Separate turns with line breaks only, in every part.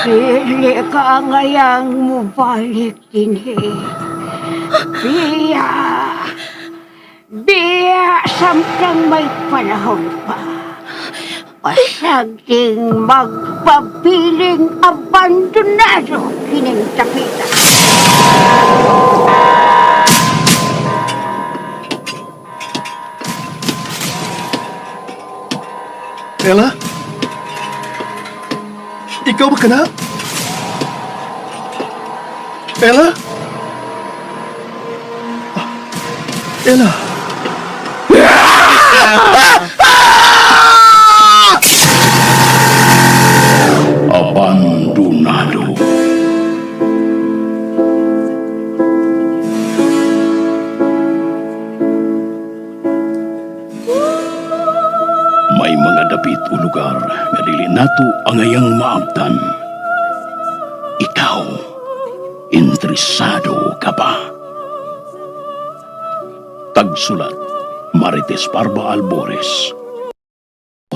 Dili ka ngayang mubalik dinhi. Biya! Biya samtang may panahon pa. Pasagding magpabiling abandonado kining dapita.
Ella? Ikaw ba ka na? Ella? Ah, Ella?
Abandonado. May mga dapit o lugar nga dili nato angayang maabtan. Ikaw, interesado ka ba? Tagsulat, Marites Parba Albores.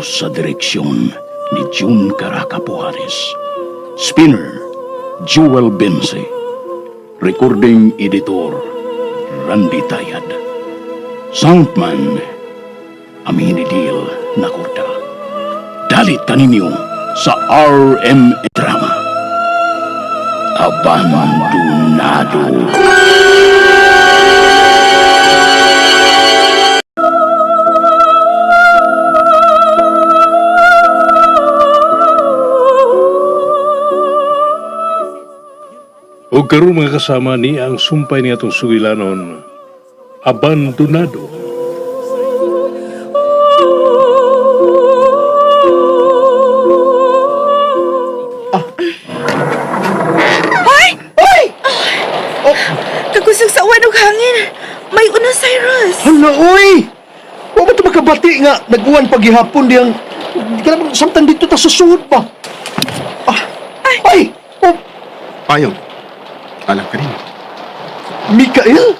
Sa direksyon ni June Caracapuares. Spinner, Jewel Bense. Recording editor, Randy Tayad. Soundman, Amini Dil Nakorda. Dalit kaninyo sa RM Drama. Abandonado.
O karon mga kasama ni ang sumpay ni atong sugilanon, Abandonado.
Ay!
Kakusog sa uwan og hangin. May una, Cyrus.
Hala, oy! Wa ba ito makabati nga nag-uwan paghihapon diyang di ka naman samtang dito ta susuod pa. Ah, ay! Oh,
Payong. Alam ka rin.
Mikael?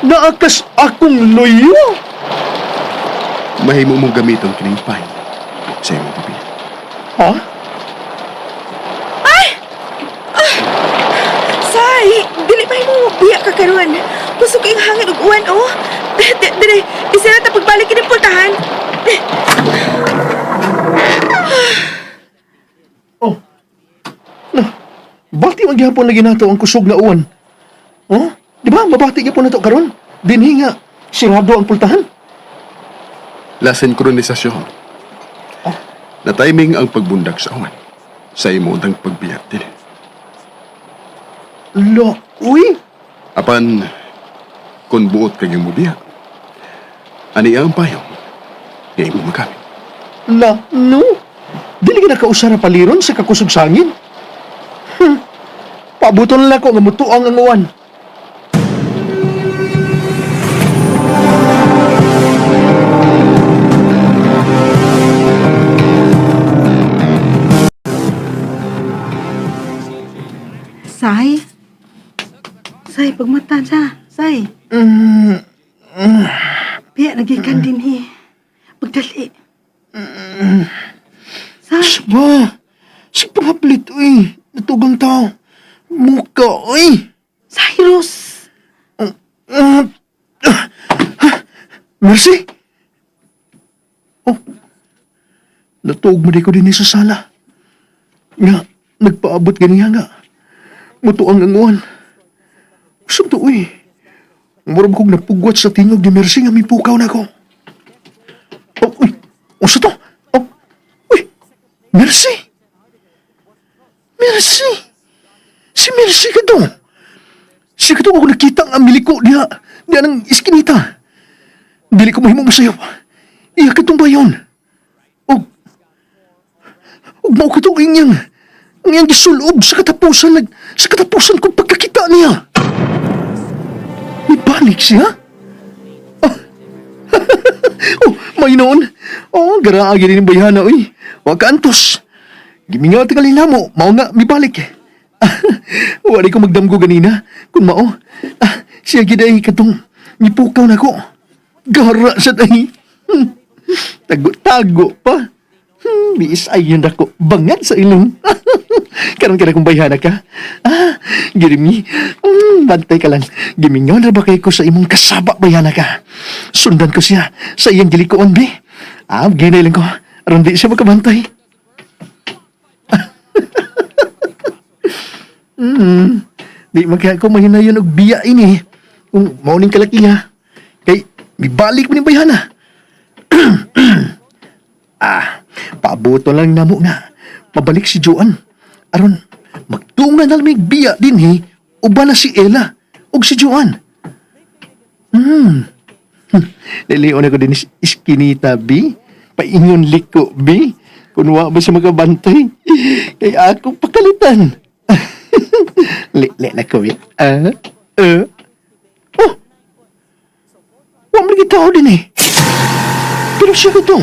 Naakas akong loyo?
Mahimo mong gamiton kining payong sa imong papel.
Ha?
Say, dili pa mo biya ka karon. Kusog kayong hangin ug uwan, oh. Dili, isa na ta pagbalik kini pultahan.
Oh. Na, bati man gihapon lagi nato ang kusog na uwan. Oh, di ba? Mabati gyapon nato karon. Dinhi nga sirado ang pultahan.
La sinkronisasyon.
Oh.
Na timing ang pagbundak sa uwan. Sa imo ang pagbiya din.
La, uy.
Apan, kung buot kag imo biya, ani ang payong nga imo magamit.
La, no. Dili ka nakausara paliron sa kakusog sa hangin. Pabuton lang ko nga mutuang ang uwan.
Say? Say, pagmata siya. Say. Biya, nagikan din hi. Pagdali. Say,
Ba, si pangaplit, uy. Natugang tao. Muka, uy.
Cyrus!
Ah, ah, Mercy! Oh, natuog mo di ko din sa sala. Nga, nagpaabot ganiya nga. Mutuang ang uwan. Usap to, uy. Murag kong napugwat sa tingog ni Mercy nga mipukaw na ko. Oh, uy, usa to? Oh, uy, Mercy! Mercy! Si Mercy ka to! Siya ka to ako nakita ang miliko niya, niya ng iskinita. Dili ko mahimong masayop. Iya ka itong bayon. Og, og mao ka itong inyang, ang iyang gisulob sa katapusan, nag, sa katapusan kong pagkakita niya. Ibalik siya? Oh, oh may noon. Oh, garaagi rin yung bayhana, uy. Huwag ka antos. Gimingaw tingali namo, mao nga, mibalik. Wari ko magdamgo ganina, kung mao. Ah, siya giday katong nipukaw na ko. Gara sa tahi. Tago-tago pa. Biis ay yun ako. Bangad sa ilong. Karon ka na kung bayhana ka. Ah, Jeremy, bantay ka lang. Gimingaw na ba kayo ko sa imong kasaba bayhana ka? Sundan ko siya sa iyang gilikoon, be. Ah, ginay lang ko. Aron di siya makabantay. Di man kaya ko mahinayon og biya ini. Kung mauning kalaki ha. Kay, mibalik mo ni bayhana. Ah, paabuto lang namo nga. Mabalik si Joan. Aron, magtunga na lang biya din he. Uban na si Ella ug si Joan. Nilion ako din iskinita, B. Paingon liko, B. Kunwa ba siya magabantay? Kay ako pakalitan. Li, na ko, B. Ah, eh. Oh! Wa man tao din eh. Pero siya ko to.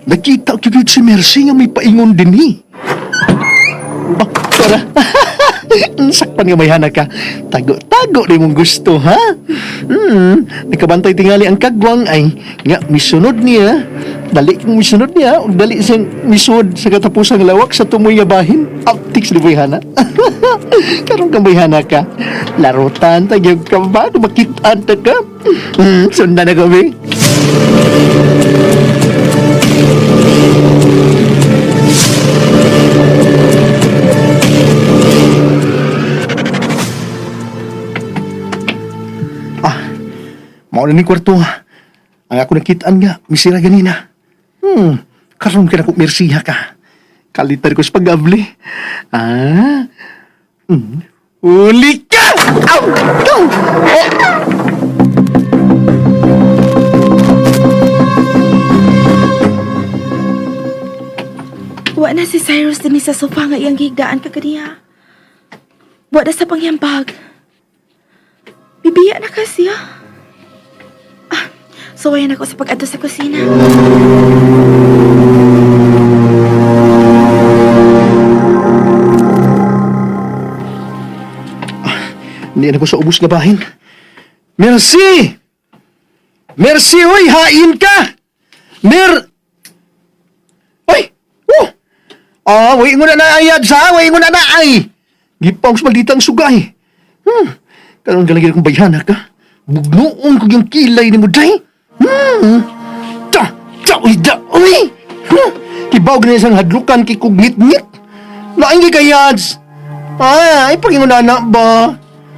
Nakita ko gyud si Mercy nga may paingon din eh. Oh, tara. Sakpan nga may hana ka. Tago-tago di mong gusto, ha? Nakabantay tingali ang kagwang ay nga misunod niya. Dali kong misunod niya. Ug dali siyang misud sa katapusang lawak sa tumoy nga bahin. Optics ni Bayhana. Karon kang bayhana ka. Larutan, tagyag ka ba? Makitaan ta ka. Sundan na kami. Ah, mao na ning kwarto ha. Ang ako nakitaan nga, misira ganina. Karon ka na kung mersiha ka. Kalitan ko sa pag-abli. Ah, Uli ka! Aw! Aw! Oh!
Wa na si Cyrus dinhi sa sofa nga iyang gihigdaan ka kaniya. Wa na sa pangyambag. Bibiya na kasi ah. Ah, suwayan ako sa pag-adto sa kusina.
Hindi na ko sa ubos nga bahin. Merci! Merci, oy! Hain ka! Mer... Oy! Oh! Ah, way mo na naayad sa, way mo na naay! Gipaw sa maldita ang sugay. Karon galagay akong bayhana ka. Bugnoon ko yung kilay ni mo, day. Ta! Ta! Uy! Da! Uy! Kibaw na isang hadlukan kay kugngit-ngit. Laing kay kayads. Ay, pagingon na ba?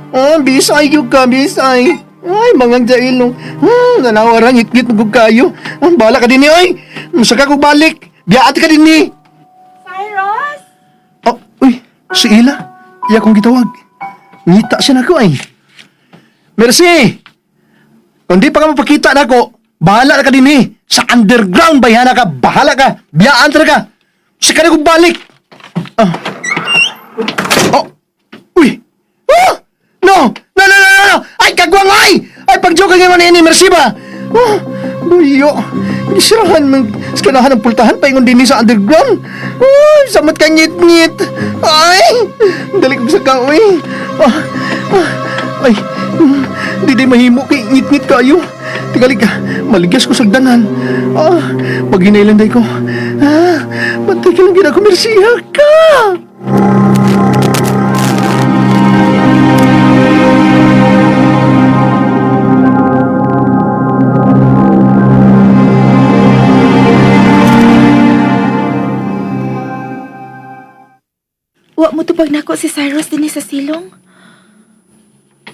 Ah, bisay gyud ka, bisay. Ay, mga jailong. Nanawarang ngit-ngit mo kayo. Ang bala ka din ni, oy. Masaka ko balik. Biyaat ka din ni.
Cyrus!
Oh, uy, si Ila. Iya kong gitawag. Ngita siya nako ay. Merci! Kung di pa ka mapakita nako, bahala na ka din eh. Sa underground, bayhana ka, bahala ka. Biyaan talaga. Sa ka na kong balik. Ah. Oh. Uy. Ah! No! No, no, no, no, no! Ay, kagwang ay! Ay, pag-joke ka ngayon ni Merci ba? Oh, buyo. Gisirahan man, skanahan ang pultahan, paingon din sa underground. Uy, samot ka ngit-ngit. Ay, dali kong sa kaoy. Ah, ah, ay, di di mahimo kay ngit-ngit kayo. Tingali ka, maligas ko sagdanan. Ah, paghinailan day ko. Ah, bantay ka lang gina ko, Mersiha ka.
Wa mo tupag nako si Cyrus dinhi sa silong.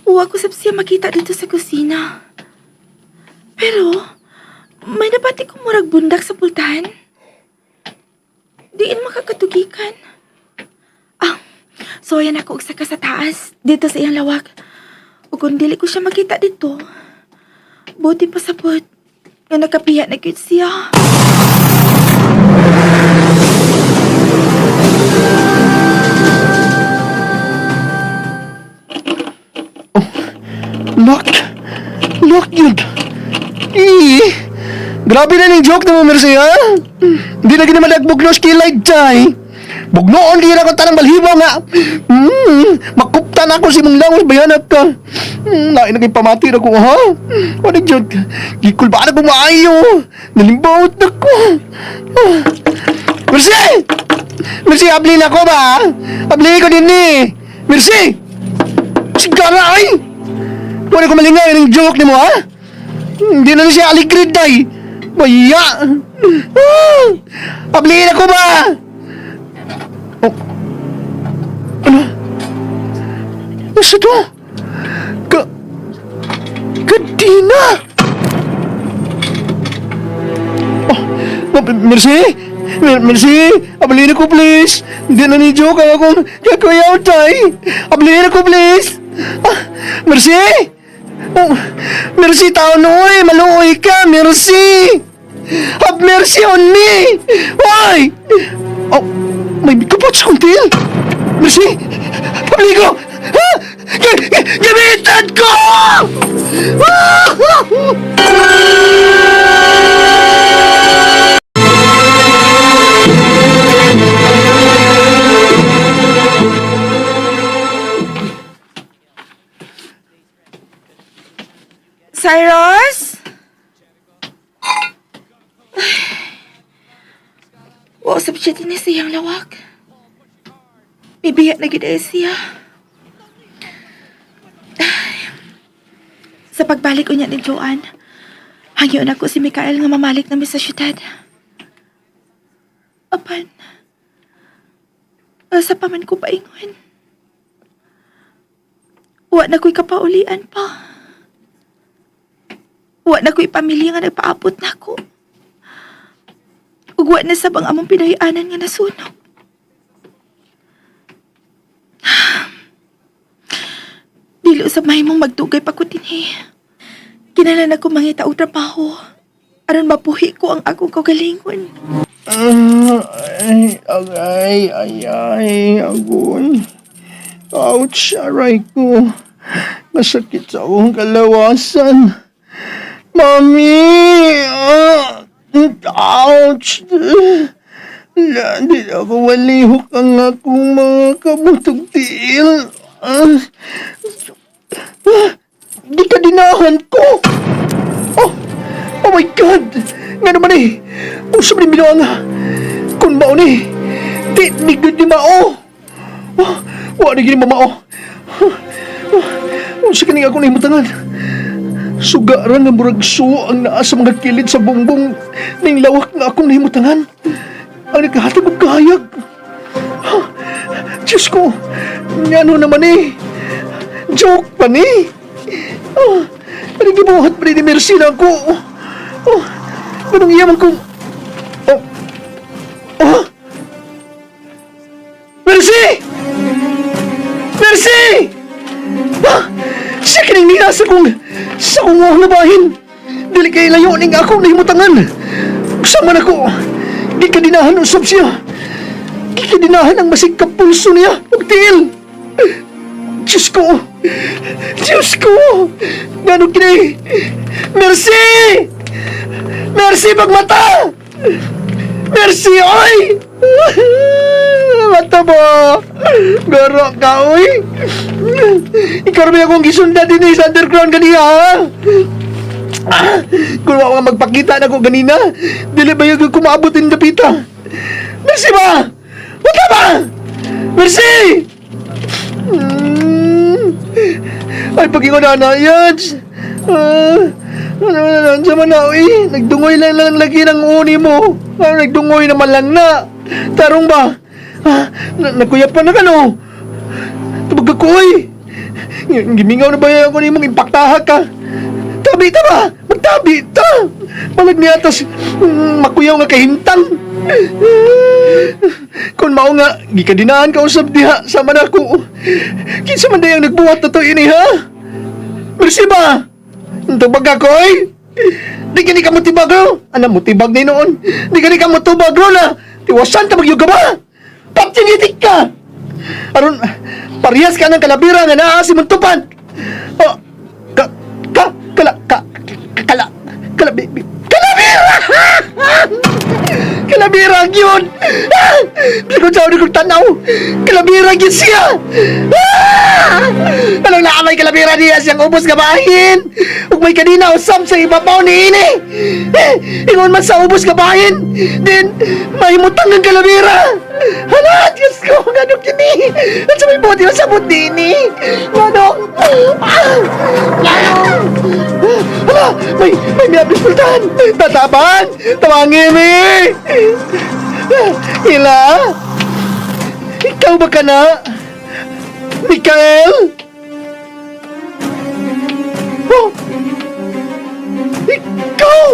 Wa ko sab siya makita dito sa kusina. Pero may nabati ko murag bundak sa pultahan. Diin makakatugikan. Ah, so yan ako og saka sa taas dito sa iyang lawak. Ug kung dili ko siya makita dito, buti pa sapot nga nakapiya na gyud siya.
Lock! Lock yun! Eh! Grabe na ning joke na mo, Mercy, ha? Hindi na ginamalak bugnos kilay, chay! Bugnoon, di na ko tanang balhibo nga! Makuptan ako si mong langos, bayanat ka! Lain na kay pamati na ko, ha? Ano joke? Gikul ba na ko maayo? Nalimbawot na ko! Ah. Mercy! Mercy, abli na ko ba? Abli ko din ni. Mercy! Sigara ay! Wala ko malingaw yung joke ni mo, ha? Hindi na siya aligrid day. Baya! Ah! Abli na ko ba? Oh. Ano? Ano to? Ka... Kadina! Oh, Mercy! Mercy! Abalin ako, please! Hindi na ni joke ang akong kakuyaw, tay! Abalin ako, please! Ah, Mercy! Oh, Mercy, tao nooy! Maluoy ka! Mercy! Have mercy on me! Why? Oh, may kapot sa kong tiil! Mercy! Abligo! Ha? Gamitan ko! Ah!
Cyrus? Wa usab siya din sa iyang lawak. Bibiya na gid ay siya. Ay. Sa pagbalik unya ni Joanne, hangyo na ko si Mikael nga mamalik na mi sa syudad. Apan, asa pa man ko paingon. Wa na ko'y kapaulian pa. Wa na ko'y pamilya nga nagpaabot na ko. Ug wa na sab ang among pinahianan nga nasunog. Dili usab mahimong magdugay pa ko dinhi. Kinahanglan ako mangita og trabaho aron mapuhi ko ang akong kaugalingon.
Ay, agay, ay, ay, agoy. Ouch, aray ko. Masakit sa akong kalawasan. Mami! Ah, ouch! Di ako malihok ang akong mga kabutong tiil. Ah, ah, di ka dinahan ko! Oh! Oh my God! Nga naman eh! Usap ni Binuang nga! Kung mao ni! Di, ni di mao! Oh, wa ni gini mamao! Oh, unsa kaning ako nahimutangan? Sugaran nga murag suo ang naa sa mga kilid sa bongbong ning lawak nga akong nahimutangan. Ang nagkahatag og kahayag. Ah, Diyos ko! Ngano naman eh! Joke pa ni! Oh, ano gibuhat pa ni Mercy na ako? Oh, anong iya man kung... Oh, oh! Mercy! Mercy! Ah, siya kining nila sa kong... Sa kong wahang nabahin. Dili kay layo ning akong nahimutangan. Sama na ko. Gikadinahan usab siya. Gikadinahan ang masig kapulso niya. Ug tiil. Diyos ko! Diyos ko! Ngano kini? Mercy! Mercy, pagmata! Mercy, oy! Mata mo! Garo ka, oy! Ikaw rin akong gisunda din eh sa underground kaniya, ha? Ah, kung wa ka magpakita na ko ganina, dili ba yung kumaabot in dapita? Mercy ba? Mata ba? Mercy! Hmm. Ay, pag-ingon na na, yan. Ah, ano na lang sa manaw, eh. Nagdungoy lang lang lagi ng uni mo. Ah, nagdungoy naman lang na. Tarong ba? Ah, nagkuya pa na ka, no? Tubag ako, eh. Gimingaw na ba yan ako nimong impaktaha ka? Tabi ta ba? Magtabi ta! Malag niya tas makuyaw nga kahintang. Kung mao nga, gikadinaan ka usab diha sama na ako. Kinsa man dayang nagbuhat na to ini ha? Mercy ba? Tubag ako eh. Di gani ka mutibag ro. Ano mutibag ni noon? Di gani ka mutubag ro na. Tiwasan ta magyuga ba? Paptinitik ka! Aron, parehas ka ng kalabira nga naa si Muntupan. Oh, ka, ka, kala, ka, kala, kala, kalabira! Kalabira yun! Ah! Bigo sa kong tanaw! Kalabira yun siya! Ah! Anong naamay kalabira niya siyang ubos nga bahin? Ug may kanina usab sa ibabaw ni ini! Eh, ingon man sa ubos nga bahin! Din, mahimutang ang kalabira! Hala! Ala, Diyos ko, nganong kini? At sa may body, sa butini. Nganong? Ah! Nganong? Ala, may miabis pultahan. Tatapan! Tawangin mi! Ila? Ikaw ba ka na? Mikael? Oh! Ikaw!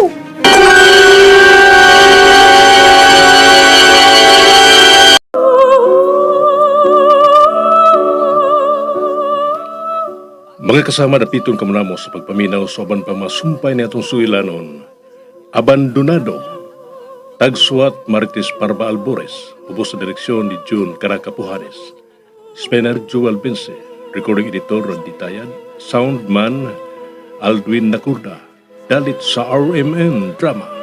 Mga kasama, dapiton kamo namo sa pagpaminaw sa uban pa masumpay ni atong sugilanon, Abandonado. Tagsuat Marites Parba Albores, ubos sa direksyon ni June Caracapujanes. Spencer Joel Vince, recording editor Randy Tayad, soundman Aldwin Nakurda, dalit sa RMN Drama.